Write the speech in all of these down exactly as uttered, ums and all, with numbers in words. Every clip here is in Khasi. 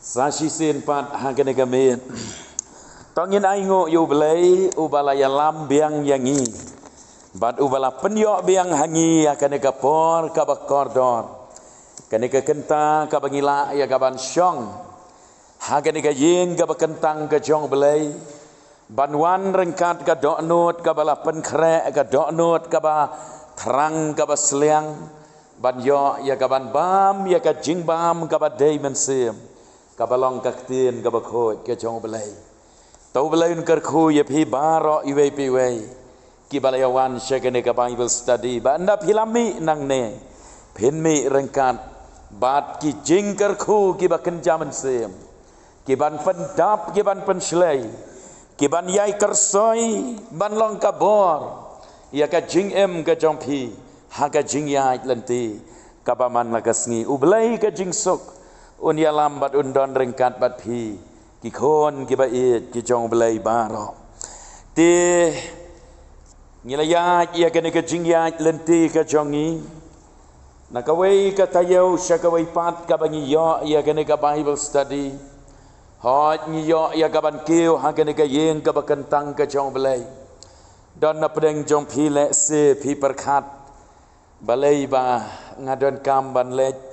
Sa shisien pat ha kane ka miet, to ngin ainguh ïa U Blei uba la ïalam biang ïa ngi bad uba la pynïoh biang ha ngi ha kane ka por kaba kordor, kane ka kynta kaba ngi lah ïa kaban shong ha kane ka ïing kaba kyntang ka jong U Blei, ban wan ryngkat ka dohnud kaba la pynkhreh, ka dohnud kaba thrang, kaba sliang, ban ïoh ïa kaban bam ïa ka jingbam kaba dei mynsiem kaba long ka ktien kaba khuid ka jong U Blei. To U Blei un kyrkhu ïa phi baroh iwei pa iwei kiba la ïa wan sha kane ka Bible study, ba ynda phi la mih nangne, phin mih ryngkat bad ki jingkyrkhu kiba kynja mynsiem, kiban pyndap, kiban pynshlei, kiban ïai kyrsoi ban long ka bor ïa ka jingim ka jong phi ha ka jingïaid lynti kaba man la ka sngi. U Blei ka jingsuk un ïalam bad un don ryngkat bad phi, ki khun kiba ïeit ki jong U Blei baroh. Te ngi la ïaid ïa kane ka jingïaid lynti ka jong ngi na kawei ka taïew sha kawei pat kaba ngi ïoh ïa kane ka Bible study. Hooid, ngi ïoh ïa kaban kiew ha kane ka ïing kaba kyntang ka jong U Blei. Don na pdeng jong phi lehse phi pyrkhat, balei ba nga donkam ban leit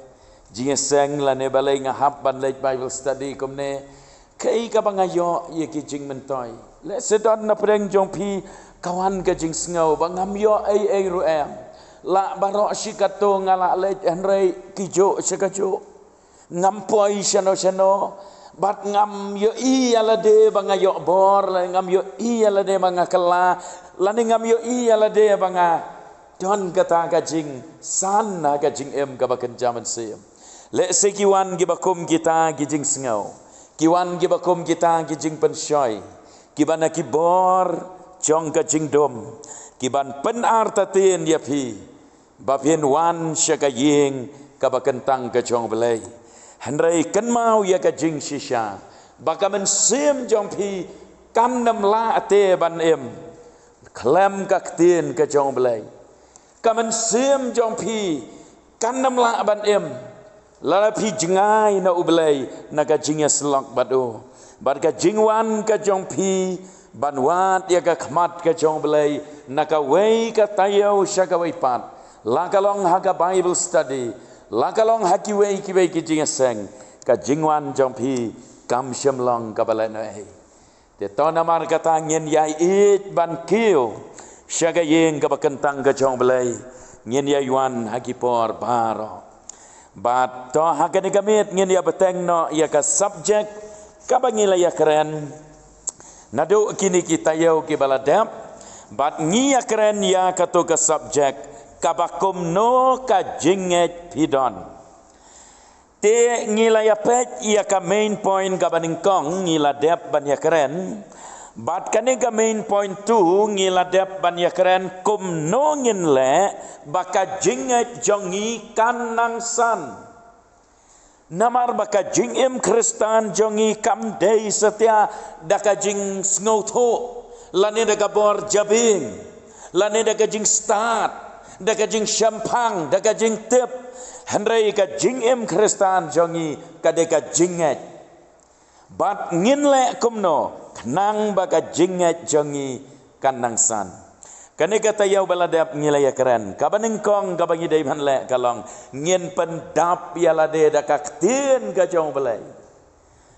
jingïaseng lane balei nga hap ban leit Bible study kumne? Kaei kaba nga ïoh ïa ki jingmyntoi? Lehse don na pdeng jong phi ka wan ka jingsngew ba ngam ïoh ei ei ruh em. Lah baroh shi katto nga lah leit hynrei ki juh sha ka juh. Ngam poi shano shano bad ngam ïohi ïa lade ba nga ïoh bor, lane ngam ïohi ïa lade ba nga kylla, lane ngam ïohi ïa lade ba nga don kata ka jingsan ha ka jingim kaba kynja mynsiem. Lehse ki wan kiba kum kita ki jingsngew, ki wan kiba kum kita ki jingpynshoi, kiba na ki bor jong ka jingdum, kiban pynartatien ïa phi ba phin wan sha ka ïing kaba kyntang ka jong U Blei. Hynrei kynmaw ïa ka jingshisha ba ka mynsiem jong phi kan ym lah te ban im khlem ka ktien ka jong U Blei. Ka mynsiem jong phi kan ym lah ban im lada phi jngai na U Blei na ka jingïasyllok bad u, bad ka jingwan ka jong phi ban wad ïa ka khmat ka jong U Blei na kawei ka taïew sha kawei pat, la ka long ha ka Bible study, la ka long ha kiwei kiwei ki jingïaseng, ka jingwan jong phi kam shym long kaba lehnohei. Te to namar kata ngin ïai ïeit ban kiew sha ka ïing kaba kyntang ka jong U Blei, ngin ïai wan ha ki por baroh. Bad to ha kane ka miet ngin ïa bteng noh ïa ka subject kaba ngi la ïakren naduh kine ki taïew kiba la dep, bad ngi ïakren ïa kato ka subject kaba kumno ka jingngeit phi don. Te ngi la ïa peit ïa ka main point kaba nyngkong, ngi la dep ban ïakren. Bad kane ka main point two ngi la dep ban ïakren kumno ngin leh ba ka jingngeit jong ngi kan nang san. Namar ba ka jingim Khristan jong ngi kam dei satia da ka jingsngewthuh, lane da ka bor jabieng, lane da ka jingstad, da ka jingshemphang, da ka jingtip. Hynrei ka jingim Khristan jong ngi ka dei ka jingngeit. Bad ngin leh kumno khnang ba ka jingngeit jong ngi kan nang san. Kane ka taïew ba la dep ngi la ïakren, kaba nyngkong kaba ngi dei ban leh ka long ngin pyndap ïa lade da ka ktien ka jong U Blei.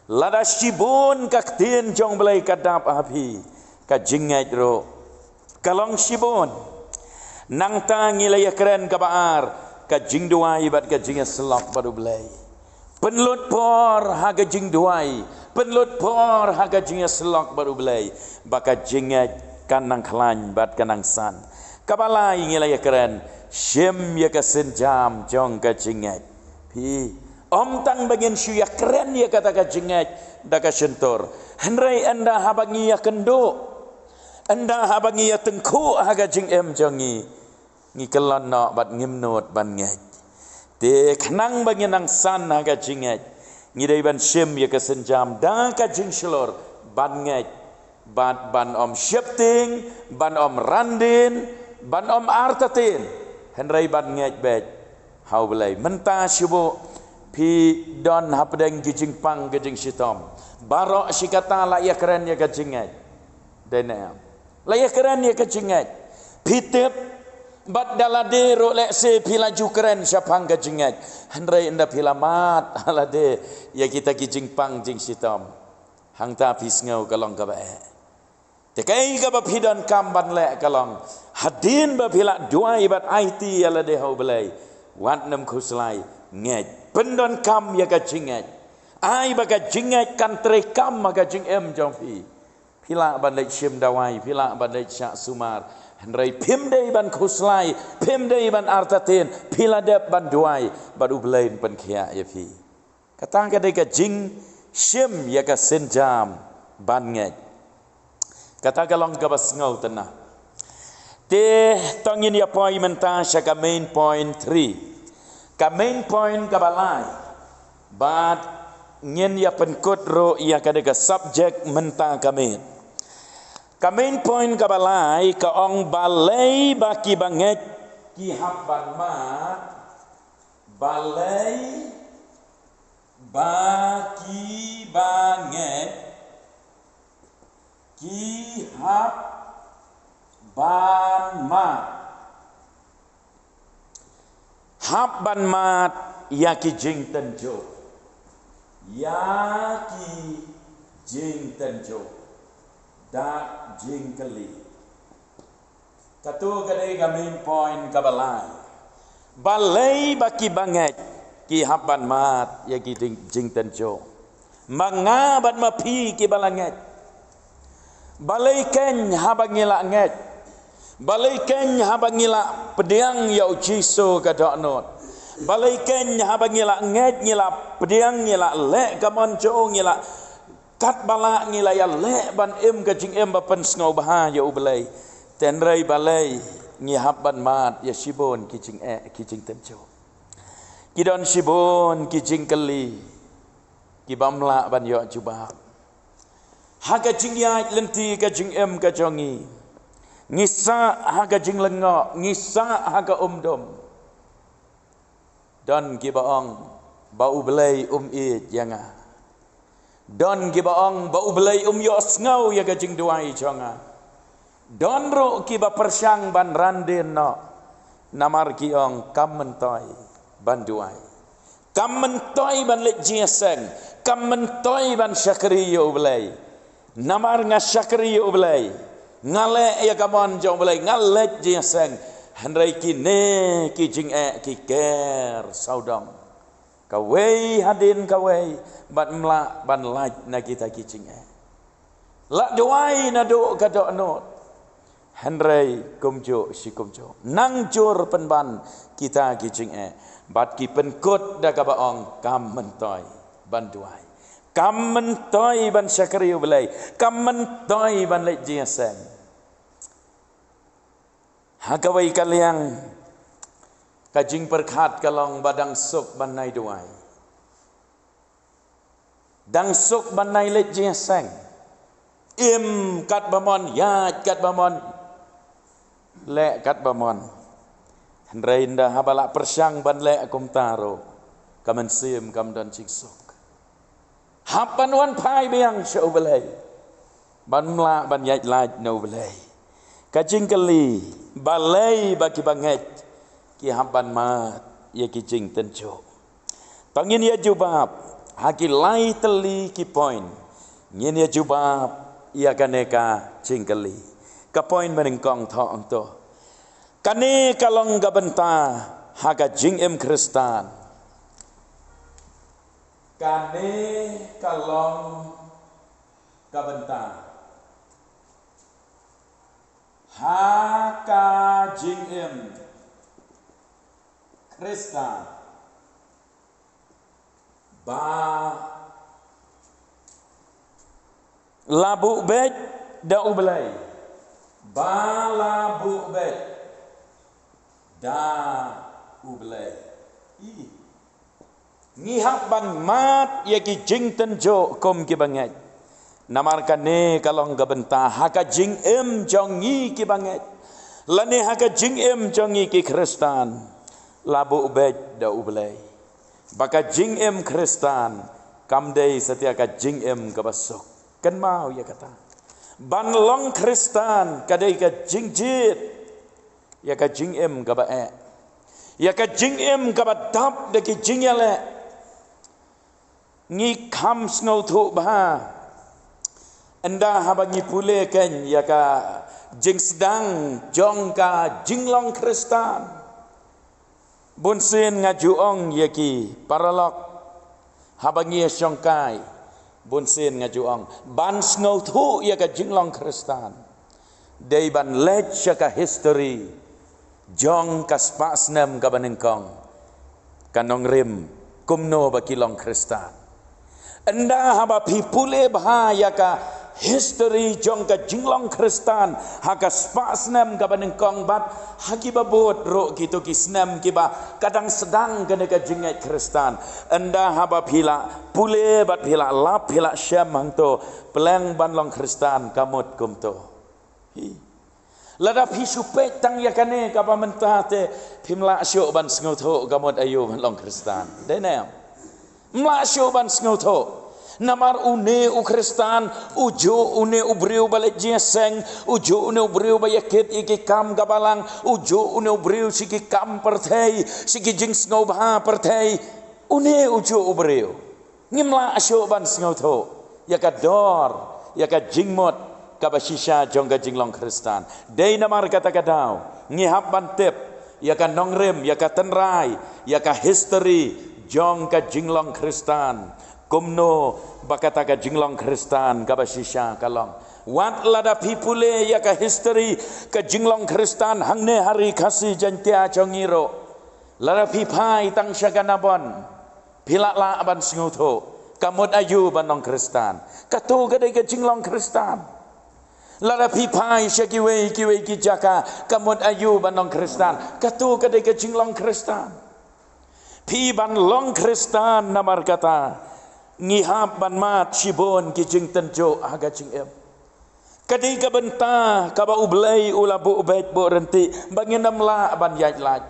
Lada shibun ka ktien jong U Blei ka dap ha phi, ka jingngeit ruh ka long shibun. Nangta ngi la ïakren kaba ar, ka jingduwai bad ka jingïasyllok bad U Blei. Pynlut por ha ka jingduwai, pynlut por ha ka jingïasyllok bad U Blei, ba ka jingngeit kan nang khlaiñ bad kan nang san. Kaba lai ngi la ïakren, shim ïa ka sienjam jong ka jingngeit. Phi, ym tang ba ngin shu ïakren ïa kata ka jingngeit da ka shyntur, hynrei ynda haba ngi ïakynduh, ynda haba ngi ïatyngkhuh ha ka jingim jong ngi, ngi kyllon noh bad ngim nud ban ngeit. Te khnang ba ngin nang san ha ka jingngeit, ngi dei ban shim ïa ka sienjam da ka jingshlur ban ngeit, bad ban ym sheptieng, ban ym randien, ban ym artatien, hynrei ban ngeit beit ha U Blei. Mynta shu buh Phi don hapdeng ki jingpang ka jingshitom. Baroh shi katta la ïakren ïa ka jingngeit. Dei ne em? La ïakren ïa ka jingngeit. Phi tip, bad da lade ruh lehse phi la ju kren shaphang ka jingngeit. Hynrei ynda phi la mad ha lade ïa kita ki jingpang jingshitom, hangta phi sngew ka long kaba eh. Te kaei kaba phi donkam ban leh ka long, hadien ba phi la duwai bad aiti ïa lade ha U Blei, wat nym khuslai, ngeit. Pyndonkam ïa ka jingngeit. Ai ba ka jingngeit kan treikam ha ka jingim jong phi. Phi lah ban leit shim dawai, phi lah ban leit shah sumar, hynrei phim dei ban khuslai, phim dei ban artatien. Phi la dep ban duwai bad U Blei un pynkhiah ïa phi. Kata ka dei ka jingshim ïa ka sienjam ban ngeit. Kata ka long kaba sngewtynnat. Te to ngin ïa poi mynta sha ka main point three. Ka main point kaba lai. Bad ngin ïa pynkut ruh ïa ka dei ka subject mynta ka miet. Ka main point kaba lai ka ong, balei ba ki bangeit ki hap ban mad. Balei ba ki bangeit ki hap ban mad. Hap ban mad ïa ki jingtynjuh. Ïa ki jingtynjuh. Da jingkylli. Kato ka dei ka main point kaba lai. Balei ba ki bangeit ki hap ban mad ïa ki jing-, jingtynjuh. Ma nga bad ma phi kiba la ngeit. Balei kein haba ngi la ngeit. Balei kein haba ngi la pdiang ïa U Jisu ka dohnud. Balei kein haba ngi la ngeit, ngi la pdiang, ngi la leh ka mon jong U, ngi la katba lah ngi la ïaleh ban im ka jingim ba pynsngewbha ïa U Blei. Hynrei balei ngi hap ban mad ïa shibun ki jingeh ki jingtynjuh. Ki don shibun ki jingkylli kibym lah ban ïoh jubab. Ha ka jingïaid lynti ka jingim ka jong ngi, ngi sah ha ka jinglyngngoh, ngi sah ha ka umdum. Don kiba ong ba U Blei um ïeit ïa nga. Don kiba ong ba U Blei um ïohsngew ïa ka jingduwai jong nga. Don ruh kiba pyrshang ban randien noh. Namar ki ong kam myntoi ban duwai. Kam myntoi ban leit jingïaseng. Kam myntoi ban shakri ïa U Blei. Namar nga shakri ïa U Blei, nga leh ïa ka mon jong U Blei, nga leit jingïaseng. Hynrei kine ki jingeh ki ker sawdong. Kawei hadien kawei, bad ym lah ban lait na kita ki jingeh. La duwai naduh ka dohnud. Hynrei kumjuh shi kumjuh, nang jur pynban kita ki jingeh. Bad ki pynkut da kaba ong kam myntoi ban duwai. Kam myntoi ban shakri U Blei. Kam myntoi ban leit jingïaseng. Ha kawei ka liang, ka jingpyrkhat ka long ba dang suk ban ai duwai. Dang suk ban ai leit jingïaseng. Im katba mon, ïaid katba mon, leh katba mon. Hynrei ynda haba la pyrshang ban leh kumta ruh, ka mynsiem kam don jingsuk. Hap ban wan phai biang sha U Blei. Bym lah ban ïaid lait na U Blei. Ka jingkylli, balei ba ki bangeit ki hap ban mad ïa ki jingtynjuh. To ngin ïa jubab ha ki lai tylli ki point. Ngin ïa jubab ïa kane ka jingkylli. Ka point banyngkong, thoh hangto. Kane ka long ka bynta ha ka jingim Khristan. Kane ka long ka bynta ha ka jingim Khristan. Ba la buh beit da U Blei. Ba la buh beit da U Blei. Ih. Ngi hap ban mad ïa ki jingtynjuh kum ki bangeit. Namar kane ka long ka bynta ha ka jingim jong ngi ki bangeit, lane ha ka jingim jong ngi ki Khristan. La buh beit da U Blei. Ba ka jingim Khristan kam dei satia ka jingim kaba suk. Kynmaw ïa kata. Ban long Khristan ka dei ka jingjied ïa ka jingim kaba eh, ïa ka jingim kaba dap da ki jingïaleh. Ngi kham sngewthuh bha ynda haba ngi pule kein ïa ka jingsdang jong ka jinglong Khristan. Bunsien nga ju ong ïa ki paralok, haba ngi ïa shongkai, bunsien nga ju ong, ban sngewthuh ïa ka jinglong Khristan, dei ban leit sha ka history jong ka spah snem kaba nyngkong, ka nongrim, kumno ba ki long Khristan. Ynda haba phi pule bha ïa ka history jong ka jinglong Khristan ha ka spah snem kaba nyngkong bad ha kiba bud ruh kito ki snem kiba ka dang sdang kane ka jingngeit Khristan. Ynda haba phi la pule bad phi la lap, phi la shem hangto, pleng ban long Khristan ka mut kumto. Hi. Lada phi shu peit tang ïa kane kaba mynta te, phim lah shuh ban sngewthuh ka mut aïu ban long Khristan. Dei ne em? Ym lah shuh ban sngewthuh. Namar une u Khristan u juh une u briew ba leit jingïaseng, u juh une u briew ba ïakit ïa ki kam ka balang, u juh une u briew sha ki kam pyrthei, sha ki jingsngewbha pyrthei. Une u juh u briew. Ngim lah shuh ban sngewthuh ïa ka dor, ïa ka jingmut kaba shisha jong ka jinglong Khristan. Dei namar kata ka daw ngi hap ban tip ïa ka nongrim, ïa ka tynrai, ïa ka history jong ka jinglong Khristan. Kumno ba kata ka jinglong Khristan kaba shisha ka long. Wat lada phi pule ïa ka history ka jinglong Khristan hangne ha Ri Khasi Jaiñtia jong ngi ruh, lada phi phai tang sha ka Nabon, phi lah lah ban sngewthuh ka mut aïu ban long Khristan. Kato ka dei ka jinglong Khristan. Lada phi phai sha kiwei kiwei ki jaka, ka mut aïu ban long Khristan. Kato ka dei ka jinglong Khristan. Phi ban long Khristan namar kata, ngi hap ban mad shibun ki jingtynjuh ha ka jingim. Ka dei ka bynta kaba U Blei u la buh beit buh ryntih ba ngin ym lah ban ïaid lait.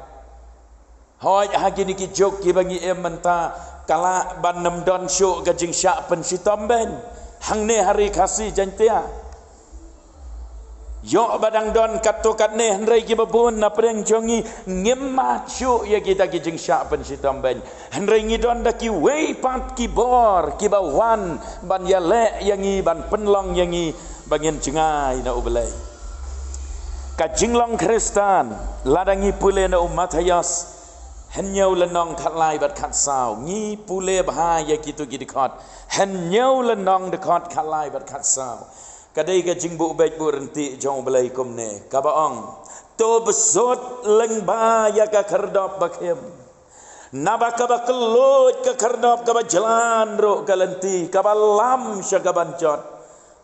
Hooid, ha kine ki juk kiba ngi im mynta, ka lah ban ym don shuh ka jingshah pynshitom beiñ hangne ha Ri Khasi Jaiñtia. Ïoh ba dang don katto katne, hynrei kiba bun na pdeng jong ngi ngim mad shuh ïa kita ki jingshah pynshitom beiñ. Hynrei ngi don da kiwei pat ki bor kiba wan ban ïaleh ïa ngi, ban pynlong ïa ngi ba ngin jngai na U Blei. Ka jinglong Khristan, lada ngi pule na u Mathaios hynñiew lynnong khatlai bad khatsaw, ngi pule bha ïa kito ki dkhot, hynñiew lynnong dkhot khatlai bad khatsaw. Ka dei ka jingbuh beit buh ryntih jong U Blei kumne, kaba ong: To bsut lyngba ïa ka khyrdop ba khim. Naba kaba kylluid ka khyrdop, kaba jlan ruh ka lynti, kaba lam sha kaban jot.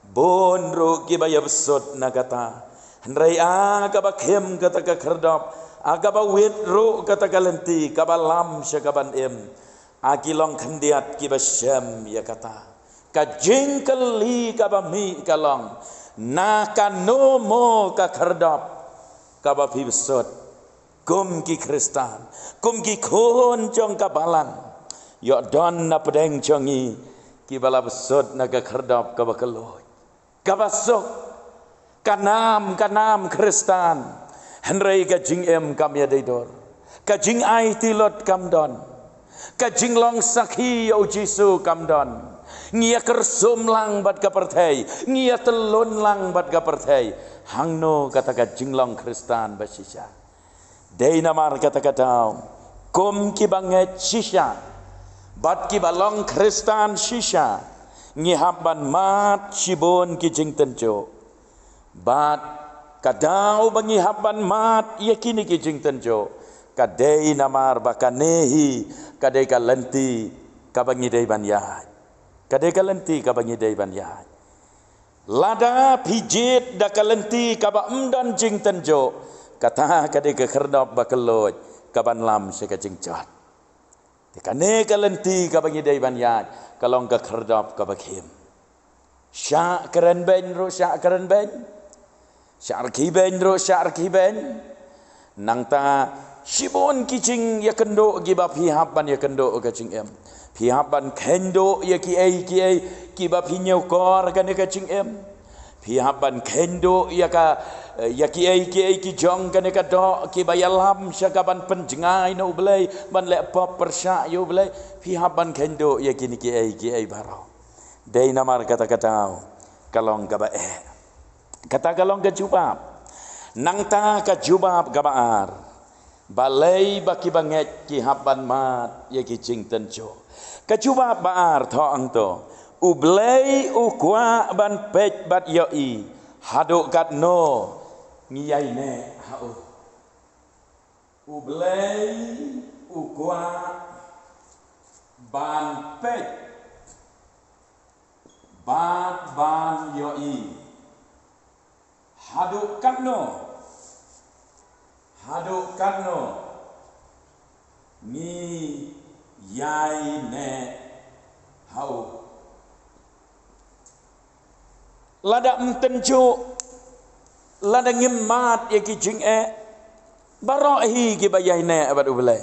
Bun ruh kiba ïa bsut na kata. Hynrei a kaba khim kata ka khyrdop, a kaba wit ruh kata ka lynti, kaba lam sha kaban im, a ki long khyndiat kiba shem ïa kata. Ka jingkylli kaba mih ka long: Na kano mo ka khyrdop kaba phi bsut? Kum ki Khristan, kum ki khun jong ka balang, ïoh don na pdeng jong ngi kiba la bsut na ka khyrdop kaba kylluid, kaba suk. Ka nam, ka nam Khristan, hynrei ka jingim kam ïadei dur. Ka jingaiti lut kam don. Ka jinglong sakhi ïa U Jisu kam don. Ngi ïa kyrsum lang bad ka pyrthei, ngi ïa tyllun lang bad ka pyrthei. Hangno kata ka jinglong Khristan ba shisha? Dei namar kata ka daw, kum kiba ngeit shisha bad kiba long Khristan shisha, ngi hap ban mad shibun ki jingtynjuh. Bad ka daw ba ngi hap ban mad ïa kine ki jingtynjuh, ka dei namar ba kane hi ka dei ka lynti kaba ngi dei ban ïaid. Ka dei ka lynti kaba ngi dei ban ïaid. Lada phi jied da ka lynti kaba ym don jingtynjuh, kata ka dei ka khyrdop ba kylluid kaban lam sha ka jingjot. Te kane ka lynti kaba ngi dei ban ïaid ka long ka khyrdop kaba khim. Shah kren beiñ ruh shah kren beiñ. Shah rkhie beiñ ruh shah rkhie beiñ. Nangta Shibun ki jingïakynduh kiba phi hap ban ïakynduh ka jingim. Phi hap ban kheiñ duh ïa kiei kiei kiba phi ñiewkor kane ka jingim. Phi hap ban kheiñ duh ïa ka, eh, ïa kiei kiei ki jong kane ka doh kiba ïalam sha ka ban pynjngai na U Blei, ban leh pop pyrshah ïa U Blei. Phi hap ban kheiñ duh ïa kine kiei kiei baroh. Dei namar kata ka daw ka long kaba eh. Kata ka long ka jubab. Nangta ka jubab kaba ar. Balei ba kiba ngeit ki hap ban mad ïa ki jingtynjuh? Ka jubab ba ar, thoh hangto. U Blei u kwah ban peit bad ïohi haduh katno ngi ïaineh ha u. U Blei u kwah ban peit bad ban ïohi haduh katno, haduh katno ngi ïaineh ha u. Lada ym tynjuh, lada ngim mad ïa ki jingeh, baroh hi kiba ïaineh bad U Blei.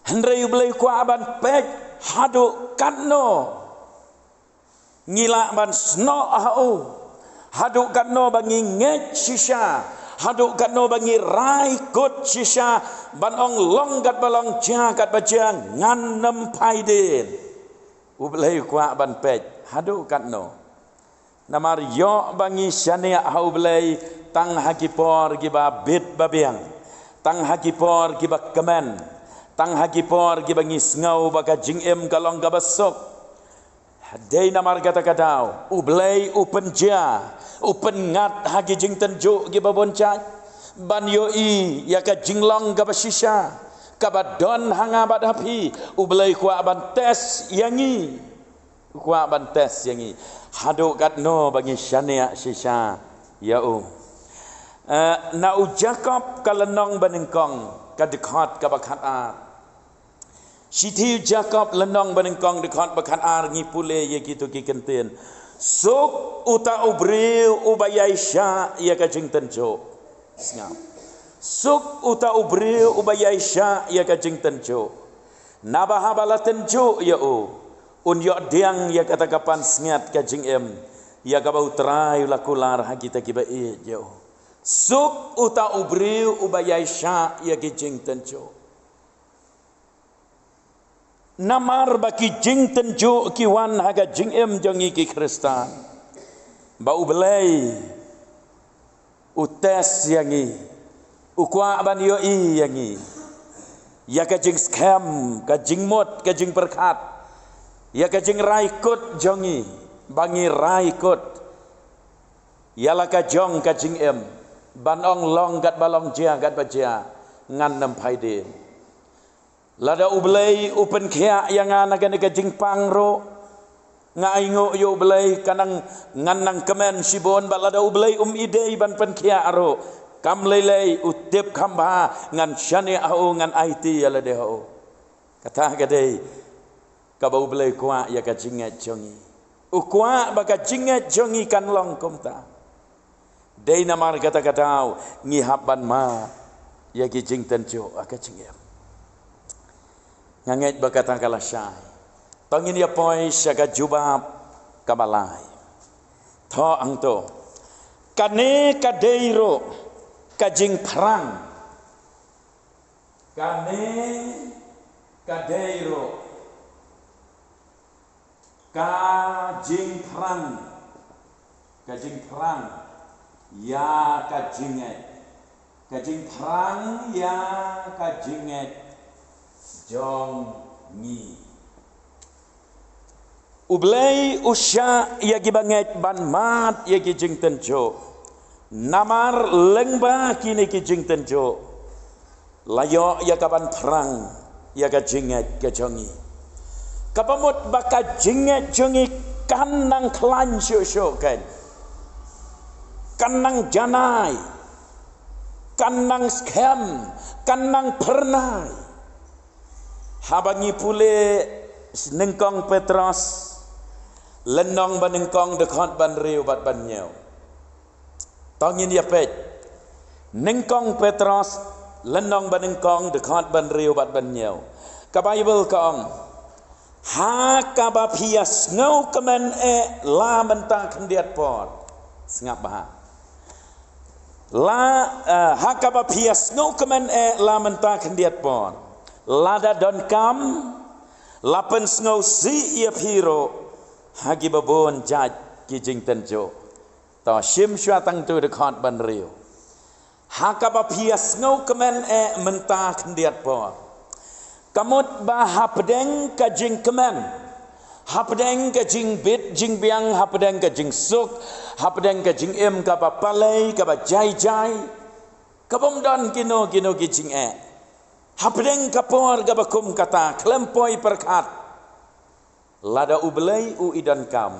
Hynrei U Blei u kwah ban peit haduh katno ngi lah ban snoh ha u. Haduh katno ba ngi ngeit shisha, haduh katno ba ngi rai kut shisha, ban ong long katba long, jia katba jia, ngan nym phai dien. U Blei u kwah ban peit haduh katno. Namar ïoh ba ngi shaniah ha U Blei tang ha ki por kiba bit ba biang, tang ha ki por kiba kmen, tang ha ki por kiba ngi sngew ba ka jingim ka long kaba suk. Dei namar kata ka daw U Blei u pynjia, u pynngat ha ki jingtynjuh kiba bun jait, ban ïohi ïa ka jinglong kaba shisha kaba don ha nga bad ha phi. U Blei u kwah ban test ïa ngi. U kwah ban test ïa ngi haduh katno ba ngi shaniah shisha ïa u. Eh, na u Jakob ka lynnong banyngkong ka dkhot kaba khatar. Shithi u Jakob lynnong banyngkong dkhot ba khatar, ngi pule ïa kito ki kyntien. Suk uta u briew uba ïaishah ïa ka jingtynjuh. Sngap. Suk uta u briew uba ïaishah ïa ka jingtynjuh. Naba haba la tynjuh ïa u, un ïoh diang ïa kata ka pansngiat ka jingim, ïa kaba U Trai u la kular ha kita kiba ïeit ïa u. Suk uta u briew uba ïaishah ïa ki jingtynjuh. Namar ba ki jingtynjuh ki wan ha ka jingim jong ngi ki Khristan. Ba U Blei u test ïa ngi, u kwah ban ïohi ïa ngi, ïa ka jingskhem, ka jingmut, ka jingpyrkhat, ïa ka jingrai kut jong ngi, ba ngi rai kut ïa la ka jong ka jingim, ban ong long katba long, jia katba jia, ngan nym phai dien. Lada U Blei u pynkhiah ïa nga na kane ka jingpang ruh, nga ainguh ïa U Blei, ka nang, ngan nang kmen shibun. Bad lada U Blei um ïadei ban pynkhiah ruh, kam lei lei, u tip kham bha, ngan shaniah ha u, ngan aiti ïa lade ha u. Kata ka dei kaba U Blei u kwah ïa ka jingngeit jong ngi. U kwah ba ka jingngeit jong ngi kan long kumta. Dei namar kata ka daw ngi hap ban mad ïa ki jingtynjuh ha ka jingim. Nga ngeit ba kata ka la shai. To ngin ïa poi sha ka jubab kaba lai. Thoh hangto. Kane ka dei ruh ka jingphrang. Kane ka dei ruh ka jingphrang, ka jingphrang ïa ka jingngeit, ka jingphrang ïa ka jingngeit jong ngi. U Blei u shah ïa kiba ngeit ban mad ïa ki jingtynjuh. Namar lyngba kine ki jingtynjuh la ïoh ïa ka ban phrang ïa ka jingngeit ka jong ngi. Kaba mut ba ka jingngeit jong ngi kan nang khlaiñ shuh shuh, kan, kan nang janai, kan nang skhem, kan nang phyrnai. Haba ngi pule Nyngkong Petros lynnong banyngkong, dkhot ban hynriew bad ban hynñiew. To ngin ïa peit. Nyngkong Petros Lynnong banyngkong, dkhot ban hynriew bad ban hynñiew. Ka Baibl ka ong, ha kaba phi ïa sngewkmen eh la mynta khyndiat por. Sngap bha. La, eh, ha kaba phi ïa sngewkmen eh la mynta khyndiat por. Lada donkam, la pynsngewsih ïa phi ruh ha kiba bun jait ki jingtynjuh. To shim shuwa tang tu dkhot ban hynriew. Ha kaba phi ïa sngewkmen eh mynta khyndiat por. Ka mut ba hapdeng ka jingkmen, hapdeng ka jingbit jingbiang, hapdeng ka jingsuk, hapdeng ka jingim kaba palei, kaba jai jai, kabym don kino kino ki jingeh, hapdeng ka por kaba kum kata, khlem poi pyrkhat, lada U Blei u i donkam.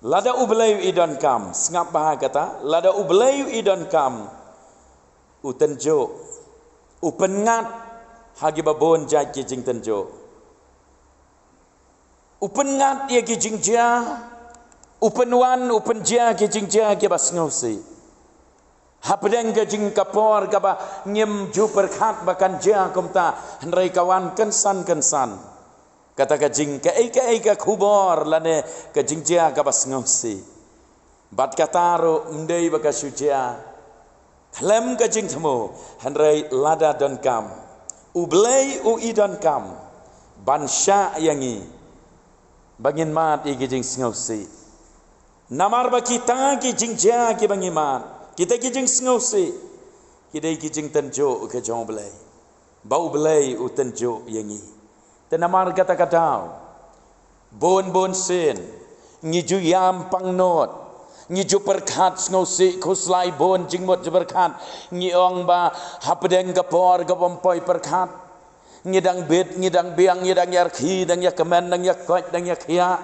Lada U Blei u i donkam, sngap bha kata, lada U Blei u i donkam, u tynjuh, u pynngat ha kiba bun jait ki jingtynjuh. U pynngat ïa ki jingjia, u pynwan, u pynjia ki jingjia kiba sngewsih. Hapdeng ka jing, ka por kaba ngim ju pyrkhat ba kan jia kumta, hynrei ka wan kynsan kynsan. Kata ka jing, kaei kaei ka khubor lane ka jingjia kaba sngewsih. Bad kata ruh ym dei ba ka shu jia khlem ka jingthmu, hynrei lada donkam, U Blei u i donkam ban shah ïa ngi ba ngin mad ïa ki jingsngewsih. Namar ba kita ki jingjia kiba ngi mad, kita ki jingsngewsih, ki dei ki jingtynjuh ka jong U Blei, ba U Blei u tynjuh ïa ngi. Te namar kata ka daw, bun bun sien ngi ju ïam pangnud, ngi ju pyrkhat sngewsih khuslai, bun jingmut ju pyrkhat, ngi ong ba hapdeng ka por kabym poi pyrkhat, ngi dang bit, ngi dang biang, ngi dang ïa rkhie, dang ïa kmen, dang ïa koit, dang ïa khiah.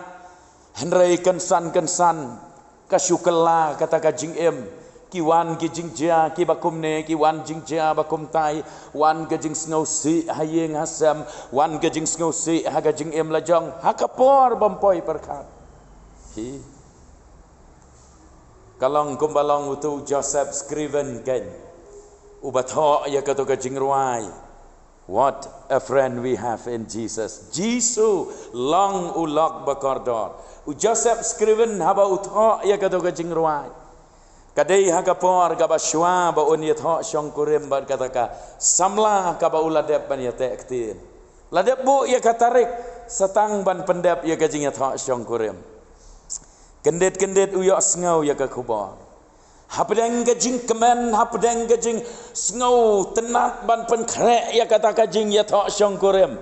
Hynrei kynsan kynsan ka shu kylla kata ka jingim. Ki wan ki jingjia kiba kumne, ki wan jingjia ba kumtai, wan ka jingsngewsih ha ïing ha sem, wan ka jingsngewsih ha ka jingim la jong, ha ka por bym poi pyrkhat. Hi. Ka long kumba long utu u Joseph Scriven, keiñ uba thoh ïa kato ka jingrwai, What a Friend We Have in Jesus. Jisu long u lok ba kordor. U Joseph Scriven haba u thoh ïa kato ka jingrwai, ka dei ha ka por kaba shuwa ba un ïathoh shongkurim bad kata ka samla kaba u la dep ban ïateh ktien. La dep buh ïa ka tarik sa tang ban pyndep ïa ka jingïathoh shongkurim. Kyndit kyndit u ïohsngew ïa ka khubor. Hapdeng ka jingkmen, hapdeng ka jingsngewtynnat ban pynkhreh ïa kata ka jingïathoh shongkurim,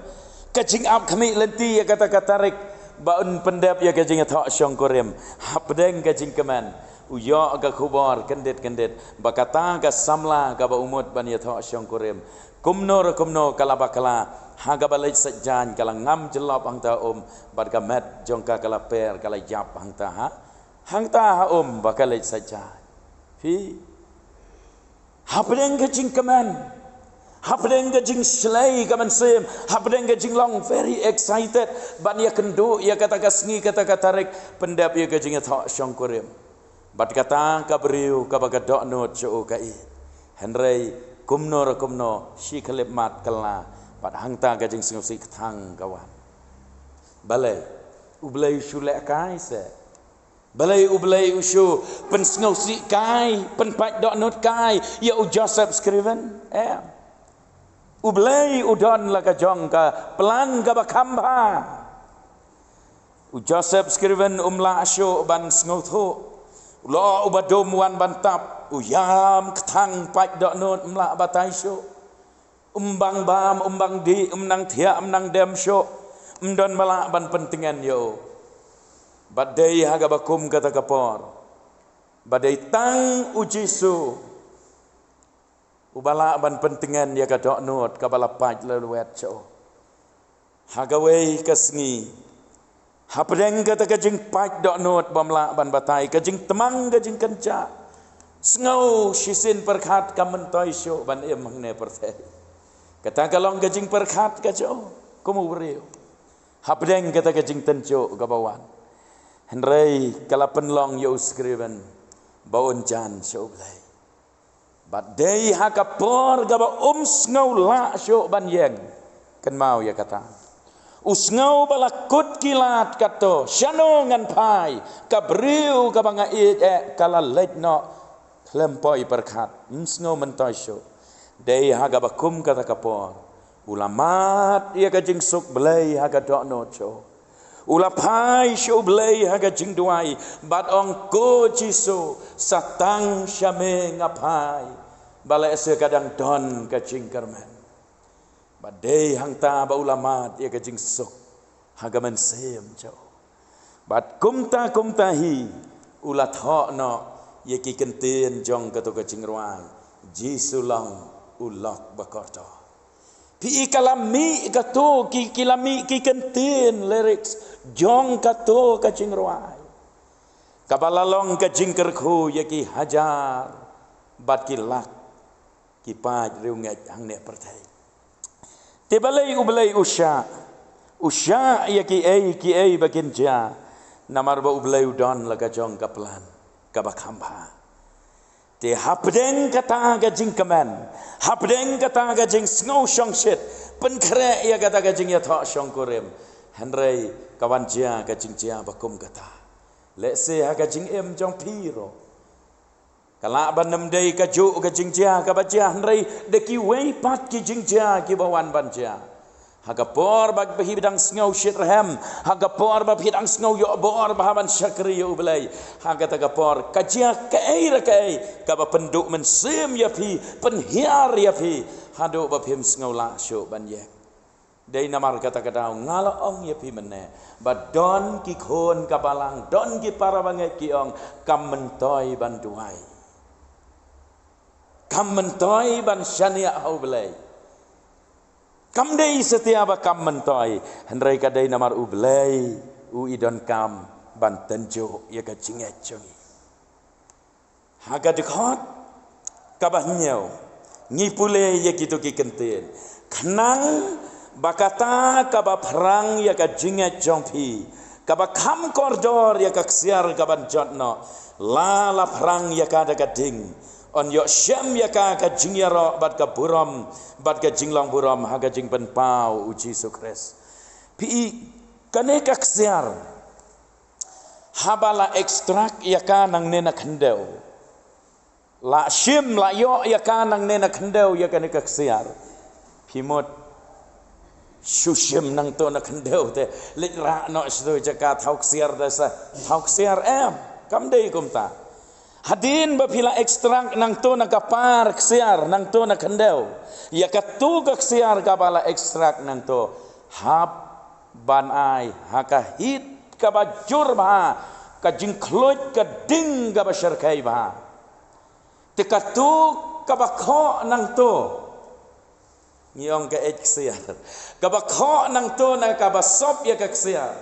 ka jingap khmih lynti ïa kata ka tarik ba un pyndep ïa ka jingïathoh shongkurim, hapdeng ka jingkmen u ïoh ka khubor kyndit kyndit ba kata ka samla kaba u mut ban ïathoh shongkurim, kumno re kumno ka la bakla, ha kaba leit sait jaiñ ka la ngam jyllop hangta ha um, bad ka met jong ka ka la per, ka la ïap hangta ha, hangta ha um ba ka leit sait jaiñ. Phi. Hapdeng ka jingkmen, hapdeng ka jingshlei ka mynsiem, hapdeng ka jinglong very excited ban ïakynduh ïa kata ka sngi, kata ka tarik pyndep ïa ka jingïathoh shongkurim, bad kata ka briew kaba ka dohnud sha u ka ïeit. Hynrei kumno re kumno, shi khyllipmat kylla, bad hangta ka jingsngewsih kthang ka wan. Balei? U Blei u shu leh kai se? Balei U Blei u shu pynsngewsih kai, pynpait dohnud kai ïa u Joseph Scriven? Em. U Blei u don la ka jong ka plan kaba kham bha. U Joseph Scriven um lah shuh ban sngewthuh. U la uba dum wan ban tap, u ïam kthang, pait dohnud, um lah batai shuh. Um bang bam, um bang dih, um nang thiah, um nang dem shuh, um don ba lah ban pyntngen ïa u. Bad dei ha kaba kum kata ka por ba dei tang u Jisu uba lah ban pyntngen ïa ka dohnud kaba la pait la lwet sha u. Ha kawei ka sngi, hapdeng kata ka jingpait dohnud bym lah ban batai, ka jingtmang, ka jingkynjah, sngew shisien pyrkhat kam myntoi shuh ban im hangne pyrthei. Kata ka long ka jingpyrkhat ka jong u kum u briew. Hapdeng kata ka jingtynjuh kaba wan, hynrei ka la pynlong ïa u Scriven ba un jan sha U Blei. Bad dei ha ka por kaba um sngew lah shuh ban ïeng. Kynmaw ïa kata. U sngew ba la kut ki lad katto, shano ngan phai, ka briew kaba nga ïeit eh ka la leit noh khlem poi pyrkhat, ym sngew myntoi shuh. Dei ha kaba kum kata ka por u la mad ïa ka jingsuk Blei ha ka dohnud shuh. U la phai sha U Blei ha ka jingduwai bad ong, Ko Jisu, sa tang sha me nga phai. Ba lehse ka dang don ka jingkyrmen. Bad dei hangta ba u la mad ïa ka jingsuk ha ka mynsiem jong u. Bad kumta kumta hi u la thoh noh ïa ki kyntien jong kato ka jingrwai, Jisu long u lok ba kordor. Phi i, ka la mih kato ki, ki la mih ki kyntien, lyrics jong kato ka jingrwai, kaba la long ka jingkyrkhu ïa ki hajar bad ki lak ki paid riewngeit hangne ha pyrthei. Te balei U Blei u shah, u shah ïa kiei kiei ba kin jia? Namar ba U Blei u don la ka jong ka plan kaba kham bha. Te hapdeng kata ka jingkmen, hapdeng kata ka jingsngew shongshit, pynkhreh ïa kata ka jingïathoh shongkurim, hynrei ka wan jia ka jingjia ba kum kata. Lehse ha ka jingim jong phi ruh ka lah ban ym dei kajuh ka jingjia kaba jia, hynrei da kiwei pat ki jingjia kiba wan ban jia. Ha ka por ba phi dang sngew shitrhem, ha ka por ba phi dang sngew ïoh bor bha ban shakri ïa U Blei, ha kata ka por ka jia kaei re kaei kaba pynduh mynsiem ïa phi, pynhiar ïa phi, haduh ba phim sngew lah shuh ban ïeng. Dei namar kata ka daw nga la ong ïa phi mynne ba don ki khun ka balang, don ki para bangeit ki ong, kam myntoi ban duwai, kam myntoi ban shaniah ha U Blei. Kam dei satia ba kam myntoi, hynrei ka dei namar U Blei u i donkam ban tynjuh ïa ka jingngeit jong ngi. Ha ka dkhot kaba hynñiew ngi pule ïa kito ki kyntien, khnang ba kata kaba phrang ïa ka jingngeit jong phi, kaba kham kordor ïa ka ksiar kaban jot noh, la la phrang ïa ka da ka ding, yn ïoh shem ïa ka ka jingïaroh bad ka burom bad ka jinglong burom ha ka jingpynpaw U Jisu Khrist. Phi i, kane ka ksiar haba la extract ïa ka nangne na khyndew, la shim la ïoh ïa ka nangne na khyndew ïa kane ka ksiar, phi mut shu shim nangto na khyndew te leit rah noh shuh ïa ka thaw ksiar da sa thaw ksiar, em, kam dei kumta. Hadien ba phi la extract nangto na ka par ksiar nangto na khyndew, ïa kato ka ksiar kaba la extract nangto hap ban ai ha ka heat kaba jur bha, ka jingkhluit ka ding kaba shyrkhei bha. Te kato kaba khoh nangto, ngi ong ka eit ksiar, kaba khoh nangto na kaba sop ïa ka ksiar,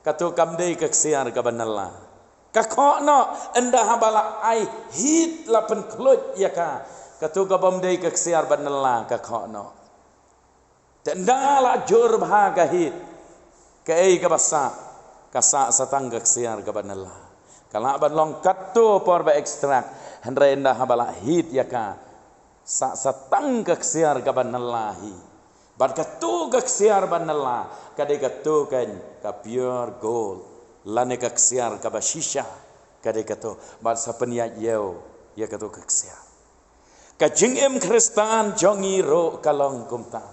kato kam dei ka ksiar kaba nylla. Ka khoh noh, ynda haba la ai heat la pynkhluit ïa ka, kato kabym dei ka ksiar ba nylla ka khoh noh. Te ynda la jur bha ka heat, kaei kaba sah? Ka sah sa tang ka ksiar kaba nylla. Ka lah ban long katto por ba extract, hynrei ynda haba la heat ïa ka, sah sa tang ka ksiar kaba nylla hi. Bad kato ka ksiar ba nylla ka dei kato kan ka pure gold, lane ka ksiar kaba shisha, ka dei kato. Bad sa pynïaid ïew ïa kato ka ksiar. Ka jingim Khristan jong ngi ruh ka long kumta.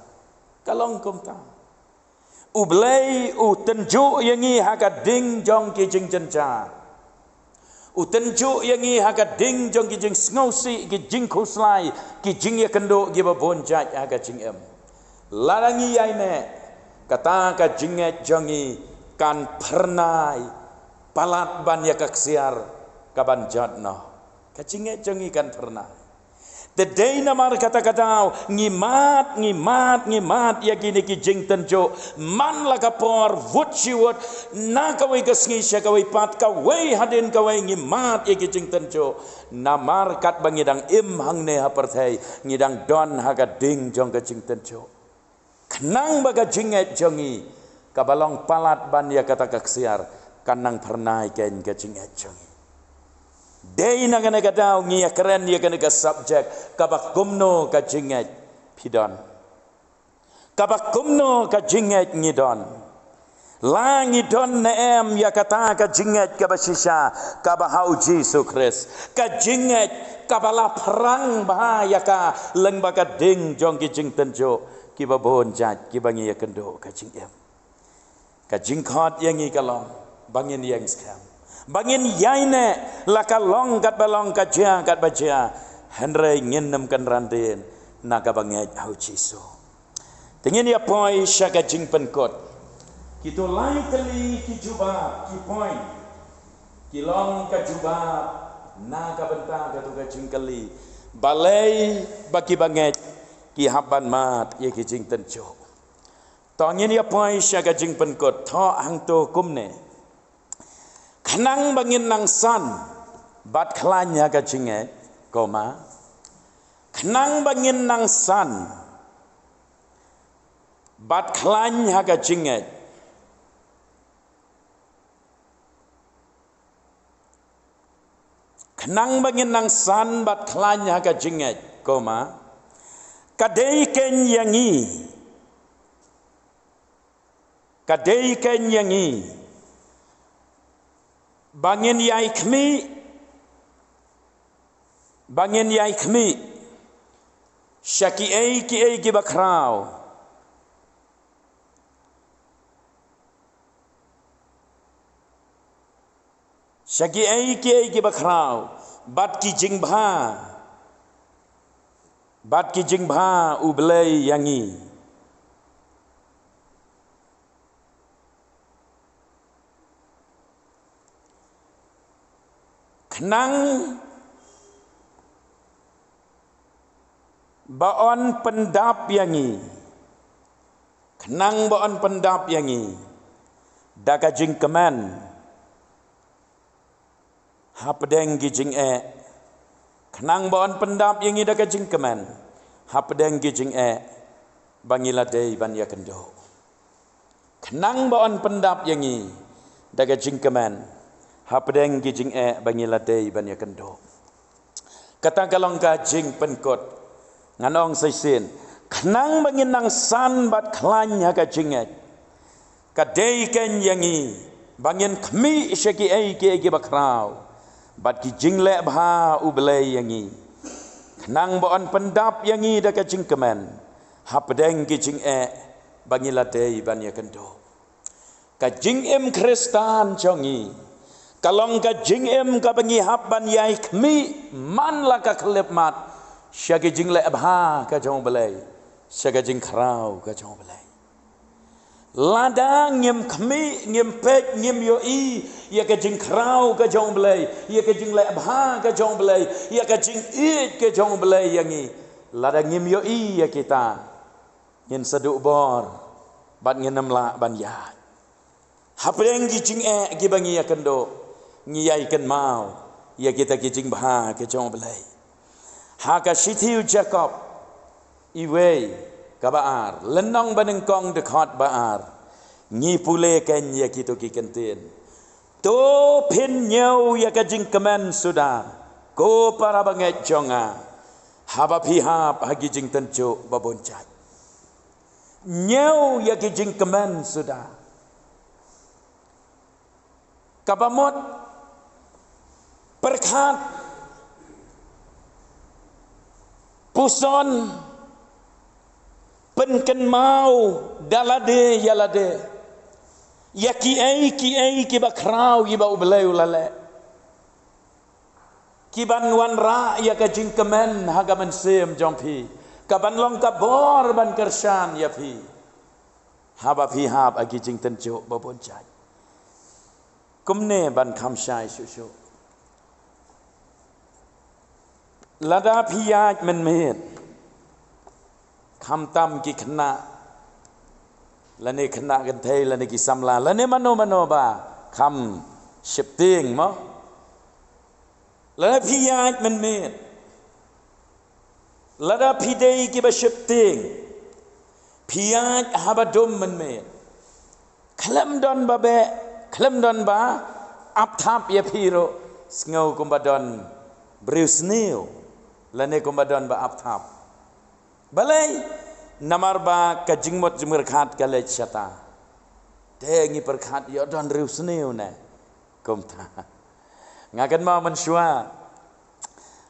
Ka long kumta. U Blei u tynjuh ïa ngi ha ka ding jong ki jingjynjar. U tynjuh ïa ngi ha ka ding jong ki jingsngewsih, ki jingkhuslai, ki jingïakynduh kiba bun jait ha ka jingim. Lada ngi ïai neh, kata ka jingngeit jong ngi kan phyrnai palat ban ïa ka ksiar kaban jot noh. Ka jingngeit jong ngi kan phyrnai. Te dei namar kata ka daw ngi mad, ngi mad, ngi mad ïa kine ki jingtynjuh man la ka por, wut shi wut, na kawei ka sngi sha kawei pat, kawei hadien kawei ngi mad ïa ki jingtynjuh. Namar katba ngi dang im hangne ha pyrthei, ngi dang don ha ka ding jong ka jingtynjuh. Khnang ba ka jingngeit jong ngi kaba long palat ban ïa kata ka ksiar kan nang phyrnai kein ka jingngeit jong ngi. Dei na kane ka daw ngi ïa kren ïa kane ka subject, kaba kumno ka jingngeit phi don. Kaba kumno ka jingngeit ngi don. La ngi don ne em ïa kata ka jingngeit kaba shisha, kaba ha u Jisu Khrist. Ka jingngeit kaba la phrang bha ïa ka lyngba ka ding jong ki jingtynjuh kiba bun jait kiba ngi ïakynduh ka jingim. Ka jingkhot ïa ngi ka long ba ngin ïeng skhem, ba ngin ïaineh, la ka long katba long, ka jia katba jia, hynrei ngin nym kynran dien na kaba ngeit ha u Jisu. Te ngin ïa poi sha ka jingpynkut. Kito lai tylli ki jubab, ki point, ki long ka jubab na ka bynta kato ka jingkylli. Balei ba kiba ngeit ki hap ban mad ïa ki jingtynjuh? To ngin ïa poi sha ka jingpynkut, thoh hangto kumne. Khnang ba ngin nang san bad khlaiñ ha ka jingngeit, comma. Khnang ba ngin nang san bad khlaiñ ha ka jingngeit. Khnang ba ngin nang san bad khlaiñ ha ka jingngeit, comma. Ka dei kein ïa ngi. Ka dei kein ïa ngi. Ba ngin ïai khmih. Ba ngin ïai khmih. Sha kiei kiei kiba khraw. Sha kiei kiei kiba khraw. Bad ki jingbha. Bad ki jingbha u Blei ïa ngi. Khnang ba yn pyndap ïa ngi. Khnang ba yn pyndap ïa ngi. Da ka jingkmen. Hapdeng ki jingeh. Khnang ba yn pyndap ïa ngi da ka jingkmen. Hapdeng ki jingeh. Ba ngi la dei ban ïakynduh. Khnang ba yn pyndap ïa ngi. Da ka jingkmen. Hapdeng ki jingeh ba ngi la dei ban ïakynduh. Kata ka long ka jingpynkut. Ngan ong sa shisien. Khnang ba ngin nang san bad khlaiñ ha ka jingngeit. Ka dei kein ïa ngi. Ba ngin khmih sha kiei kiei kiba khraw. Bad ki jingleh bha u Blei ïa ngi. Khnang ba yn pyndap ïa ngi da ka jingkmen. Hapdeng ki jingeh ba ngi la dei ban ïakynduh. Ka jingim Khristan jong ngi. Ka long ka jingim kaba ngi hap ban ïai khmih man la ka khyllipmat. Sha ka jingleh bha ka jong u Blei. Sha ka jingkhraw ka jong u Blei. Lada ngim khmih, ngim peit, ngim ïohi. Ïa ka jingkhraw ka jong u Blei. Ïa ka jingleh bha ka jong u Blei. Ïa ka jingïeit ka jong u Blei ïa ngi. Lada ngim ïohi ïa kita. Ngin sa duh bor, bad ngin ym lah ban ïaid. Hapdeng ki jingeh kiba ngi ïakynduh, ngi ïai kynmaw, ïa kita ki jingbha ki jong u Blei. Ha ka shithi u Jakob, iwei, kaba ar, lynnong banyngkong dkhot ba ar, ngi pule kein ïa kito ki kyntien. To phin ñiew ïa ka jingkmen suda, ko para bangeit jong nga, haba phi hap ha ki jingtynjuh ba bun jait. Ñiew ïa ki jingkmen suda. Kaba mut pyrkhat, puson, pynkynmaw da lade ïa lade ïa kiei kiei kiba khraw ïa ba U Blei u la leh. Ki ban wanrah ïa ka jingkmen ha ka mynsiem jong phi. Ka ban long ka bor ban kyrshan ïa phi. Haba phi hap ha ki jingtynjuh ba bun jait. Kumne ban kham shai shuh shuh. Lada phi ïaid mynmiet. Khamtam ki khynnah. Lane khynnah kynthei, lane ki samla, lane mano mano ba kham sheptieng mo. Lada phi ïaid mynmiet. Lada phi dei kiba sheptieng. Phi ïaid haba dum mynmiet. Khlem don ba beh, khlem don ba ap thap ïa phi ruh. Sngew kumba don briew sniew, lane kumba don ba ap thap. Balei? Namar ba ka jingmut jingpyrkhat ka leit shata. Te ngi pyrkhat ïoh don riewsniew ne. Kumta. Nga kynmaw mynshuwa,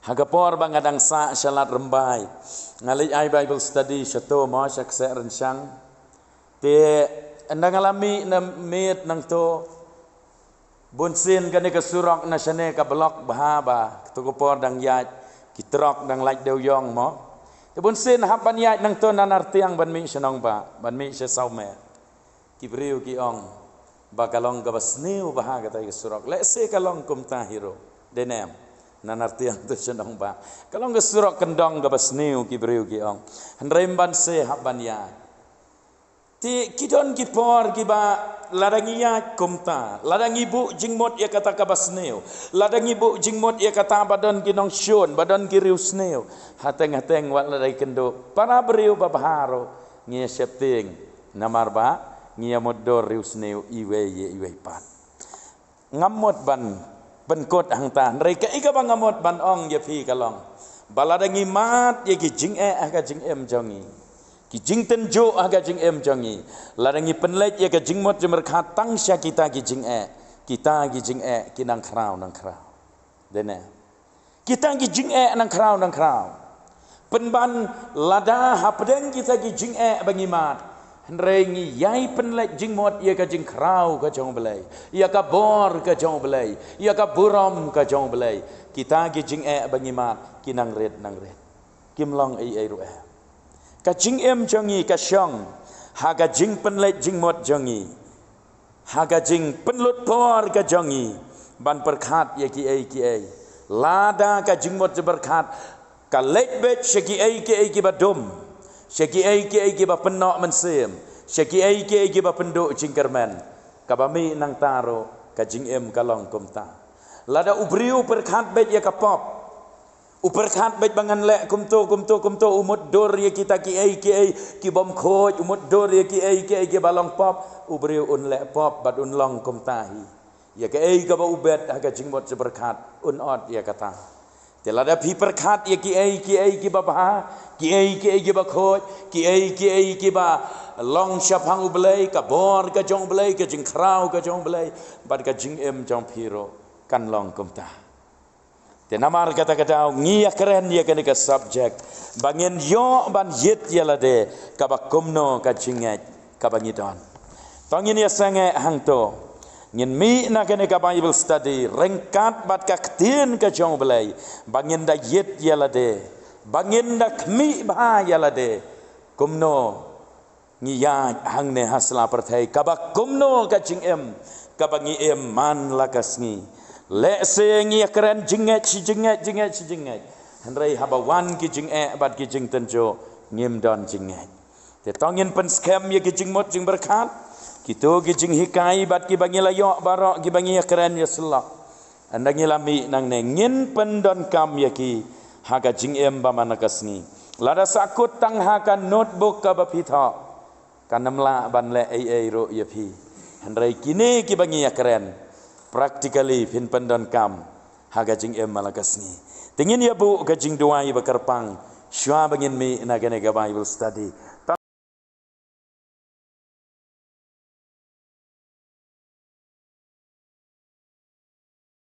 ha ka por ba nga dang sah sha Lad Rymbai, nga leit ai Bible study shato mo, sha Kseh Rynshang. Te ynda nga la mih na miet nangto, bunsien kane ka surok na shane ka block bha ba, kato ka por dang ïaid ki trok, dang lait dewïong mo. Te bunsien hap ban ïaid nangto na Nartiang ban mih sha Nongbah, ban mih sha Sawmer. Ki briew ki ong ba ka long kaba sniew bha kata ka surok. Lehse ka long kumta hi ruh, dei ne em? Na Nartiang to sha Nongbah, ka long ka surok kyndong kaba sniew, ki briew ki ong. Hynrei ym ban se, hap ban ïaid. Te ki don ki por kiba lada ngi ïaid kumta, lada ngi buh jingmut ïa kata kaba sniew, lada ngi buh jingmut ïa kata ba don ki nongshun, ba don ki riewsniew, hateng hateng wat lada ki kynduh para briew babha ruh, ngi ïa sheptieng. Namar ba ngi ïa mutdur riewsniew iwei ïa iwei pat. Ngam mut ban pynkut hangta, hynrei kaei kaba nga mut ban ong ïa phi ka long ba lada ngi mad ïa ki jingeh ha ka jingim jong ngi, ki jingtynjuh ha ka jingim jong ngi, lada ngi pynleit ïa ka jingmut jingpyrkhat tang sha kita ki jingeh, kita ki jingeh ki nang khraw, nang khraw. Dei ne? Kita ki jingeh nang khraw, nang khraw. Pynban lada hapdeng kita ki jingeh ba ngi mad, hynrei ngi ïai pynleit jingmut ïa ka jingkhraw ka jong U Blei, ïa ka bor ka jong U Blei, ïa ka burom ka jong U Blei, kita ki jingeh ba ngi mad ki nang rit, nang rit. Kim long ei ei ruh eh. Ka jingim jong ngi ka shong ha ka jingpynleit jingmut jong ngi, ha ka jingpynlut por ka jong ngi ban pyrkhat ïa kiei kiei. Lada ka jingmut jingpyrkhat ka leit beit sha kiei kiei kiba dum, sha kiei kiei kiba pynnoh mynsiem, sha kiei kiei kiba pynduh jingkyrmen, kaba mih nangta ruh ka jingim ka long kumta. Lada u briew u pyrkhat beit ïa ka pop, u pyrkhat beit ba ngan leh kumto, kumto, kumto, u mutdur ïa kita kiei kiei ki bym khuid, u mutdur ïa kiei kiei kiba long pop, u briew un leh pop bad un long kumta hi. Ïa kaei kaba u bet ha ka jingmut jingpyrkhat un ot ïa kata. Te lada phi pyrkhat ïa kiei kiei kiba bha, kiei kiei kiba khuid, kiei kiei kiba long shaphang U Blei, ka bor ka jong U Blei, ka jingkhraw ka jong U Blei, bad ka jingim jong phi ruh kan long kumta. Te namar kata ka daw ngi ïakren ïa kane ka subject ba ngin ïoh ban ïit ïa lade kaba kumno ka jingngeit kaba ngi don. To ngin ïaseng eh hangto, ngin mih na kane ka Bible study ryngkat bad ka ktien ka jong U Blei ba ngin da ïit ïa lade, ba ngin da khmih bha ïa lade kumno ngi ïaid hangne ha sla pyrthei, kaba kumno ka jingim kaba ngi im man la ka sngi. Lehse ngi ïakren jingngeit shi jingngeit, jingngeit shi jingngeit, hynrei haba wan ki jingeh bad ki jingtynjuh, ngim don jingngeit. Te to ngin pynskhem ïa ki jingmut jingpyrkhat, kito ki jinghikai bad kiba ngi la ïoh baroh kiba ngi ïakren ïasyllok. Ynda ngi la mih nangne ngin pyndonkam ïa ki ha ka jingim ba man la ka sngi. Lada sahkut tang ha ka notebook kaba phi thoh, kan ym lah ban leh ei ei ruh ïa phi. Hynrei kine kiba ngi ïakren, practically phin pyndonkam ha ka jingim man la ka sngi. Te ngin ïa buh ka jingduwai ba kyrpang shuwa ba ngin mih na kane ka Bible study.